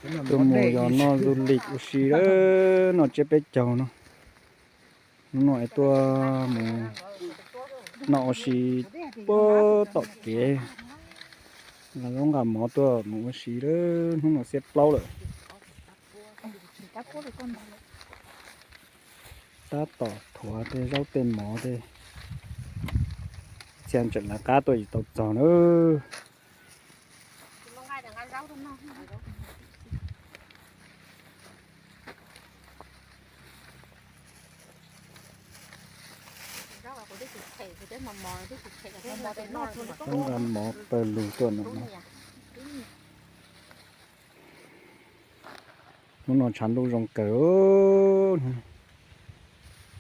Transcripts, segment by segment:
Tuaj mus yos noj du lis ua si lawm, noj tsiab peb caug no. Hnub no es tuaj mus noj ua si puag tom kev, los zaub nqa mov tuaj mus ua si lawm, hnub no xiab plaub lawm. Tab tom thuav tej zaub tej mov tej, txhia tseem lawv qab tuaj tsis tau txog na. Zaub nqa mov pawg lug tuaj no. Hnub no tshav ntuj zoo kawg,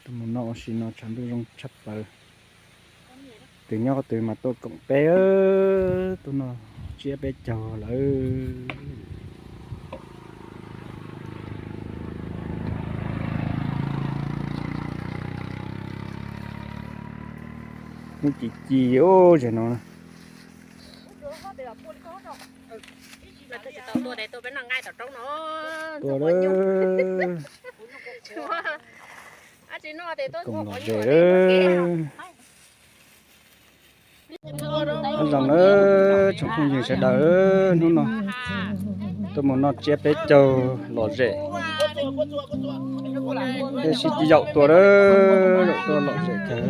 tuaj mus noj ua si no tshav ntuj zoo tshaj plaws. Tus nyob qhov twg mas tuaj koom peb, tuaj noj tsiab peb caug lawm. Hnub ci ci os zem no. Tuaj lawm. Koom lom zem. Nyob zoo na tsoom phooj ywg sawv daws, hnub no tuaj mus noj tsiab peb caug lom zem. Tej sib cib yaum tuaj, yaum tuaj lom zem kawg.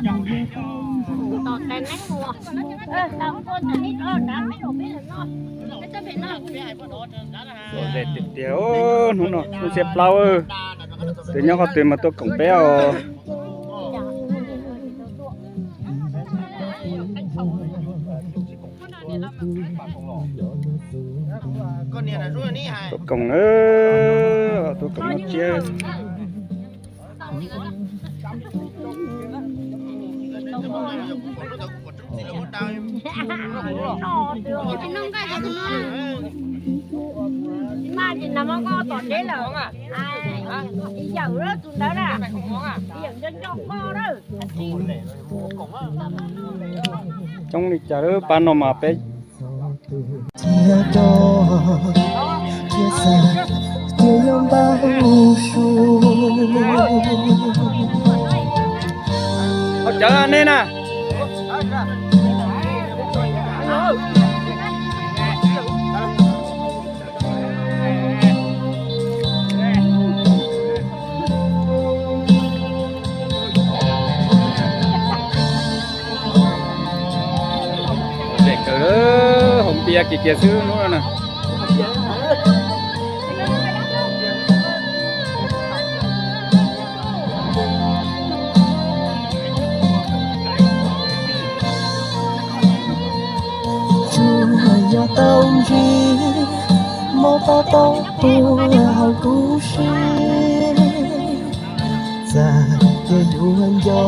Lom zem tiag tiag, hnub no hnub xiab plaub, tus nyob qhov twg mas tuaj koom peb os. Tuaj koom na, tuaj koom noj tsiab. Coob li cas lawm pab no mas peb. Hauv cawv nej na. Zem kawg, haus npias kiag kiag xwb hnub no na. Tsuas yog tau ntsib, mob pab tau puag hauv kuv siab. Txawm tias yuav nco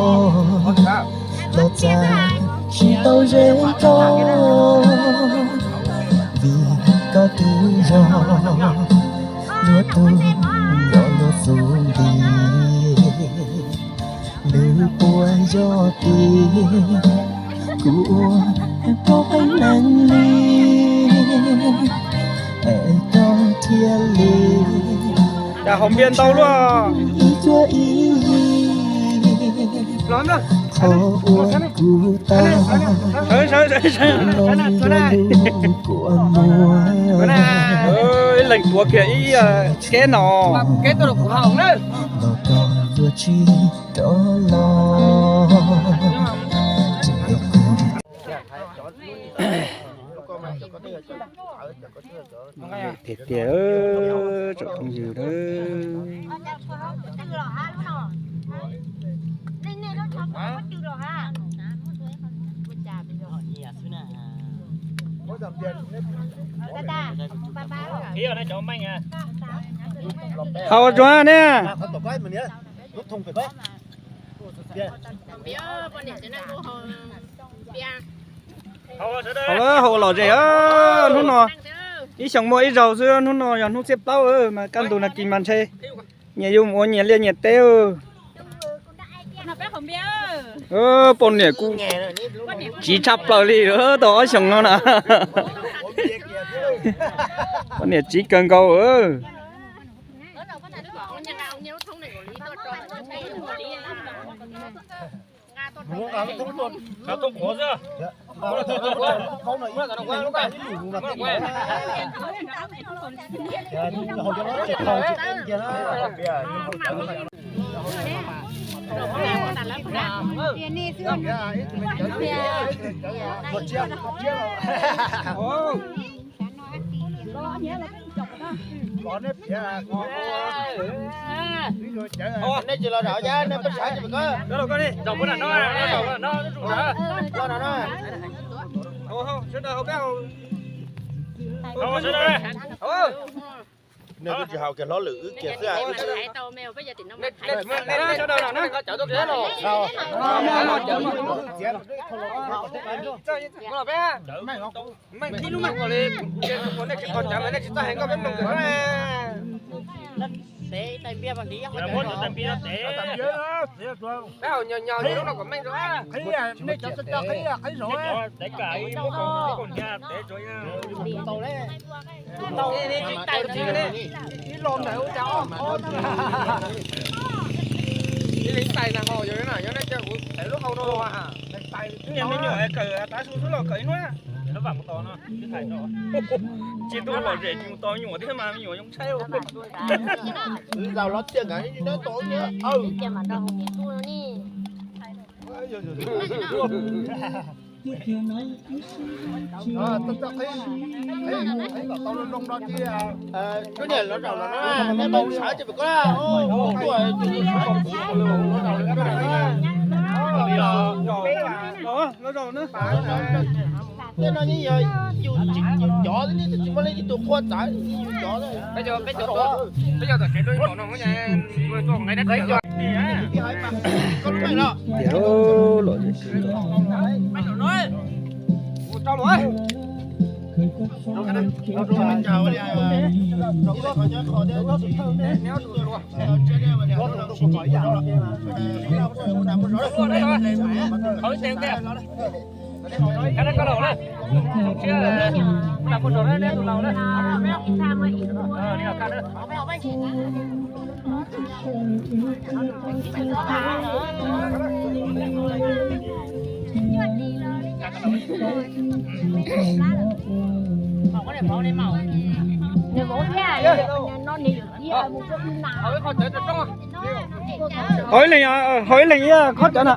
los txawm tsis tau ze nco, vim koj twb yog luag tug nco luag xub nti. Nws puas yog tiag kuv ua rau qee neeg li, es koj thiaj li cas haus npias ntau luaj. Ib cuab ib yig qhov uas kuv tau los nrog lub kua muag. Ib leeg tuav kiag ib keb no. Los koj yuav tsis rov los. Tiag tiag, tsoom phooj ywg na. Haus tsuag ne. Haus, haus lom zem, hnub no ib xyoos muaj ib zaug xwb, hnub no yog hnub xiab plaub mas kaj ntug no kis mas ntshe nyias yuav mus ua nyias liaj nyias teb. Poj niam kuj tsiv tshaj plaws li tau ob xyoos no na. Poj niam tsiv kawg nkaus. Nej tsis los zam, nej peb sawv tsis pom koj. Nej twb tsis haus kiag hlob lwm wb kiag xwb. Meej, ib lub meej li, nej tsis txawj heev koj peb mloog kawm. Peb haus nyos nyos lub no kom meej rau. Nej cov cov qhib qhib zog. Ib lo ntawd ua cas ob qho. Ib leeg tais na ho yog na, yog nej cia kuv txhais lub hau no los. Twb yog me nyuam kawm tav su xwb los kawm ib hnub. Tsis tuaj lom zem tsis mus tos me nyuam thiab mas me nyuam zoo tshaib. Zaus los tiag nkaus, lub niag los zaum los na, nej mus sawv tsis pom koj. Tej no yeej yog yus cov, twb tsis muaj leej twg tus qhua txawv, yus cov. Tiag lom zem. Haus ib leeg, haus ib leeg ib qhov cawv na.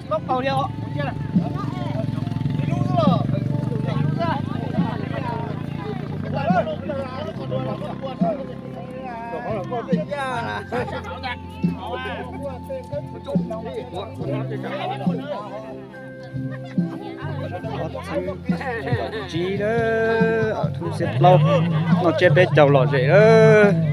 Tsiv lawm, hnub xiab plaub, noj tsiab peb caug lom zem lawm.